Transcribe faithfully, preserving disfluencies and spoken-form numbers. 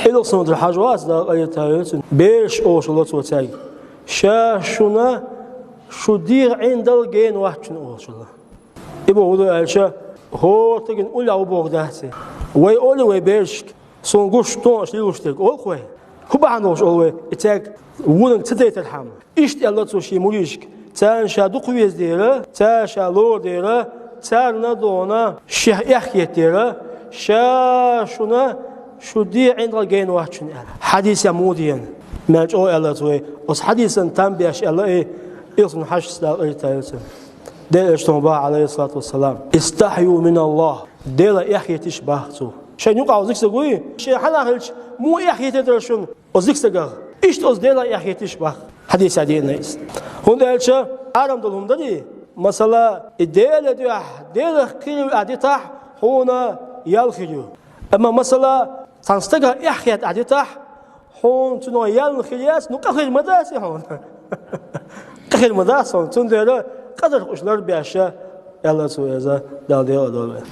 Илла суннатра хьажа вац, Дала къахетам бойла цунна. Бераш, олуш хилла цо цаьрга, ша шуна шу дегӀан Ӏиндал гена вац шуна, олуш хилла. И бохург ду аьлча, хӀора стагана уллехь ву бохург дац. Вай олий вай берашка, суна гуш тонаш лелош дерг, олу-кх вай. ХӀун бахьана долуш олу вай и цаьрга вониг ца дайтархьама? Иштта аьлла цо шен мурдашка, царна ша дукха веза дера, цара ша лора дера, царна а догӀу шех эхь хетара, ша шуна шу дегӀан Ӏиндал гена вац шуна аьлла. Хьадисехь муха деана? Мел чӀогӀа аьлла цо вай. Оцу хьадисан там беш аьлла и, Илла суннатра хьажа, Дала къахетам бойла цунна. Делан Элчано боху, Ӏалайхиссалату вассалам: «Истахьйу миналлахӀ». Делах эхь хеташ боху цо. Шайна юкъахь оцу дика стаг вуй, шен хьалха хилча, муха эхь хетар дара шуна оцу дика стагах? Иштта оцу Делах эхь хеташ боху. Хьадисехь деана иза. ХӀунда аьлча хьарам долу хӀума дарий, масала, и Делан дуьхьа, Делах кхерар ахь дитахь, хьуна ял хир ю. Амма, масала, цхьана стагах эхь хетта ахь дитахь, хьуна цунах ял хир яц, ну, къа хир ма дац и хьуна. Къа хир ма дац хьуна, цундела къа дарх уьш лар беш, аьлла цо иза, Дала декъала дойла вай.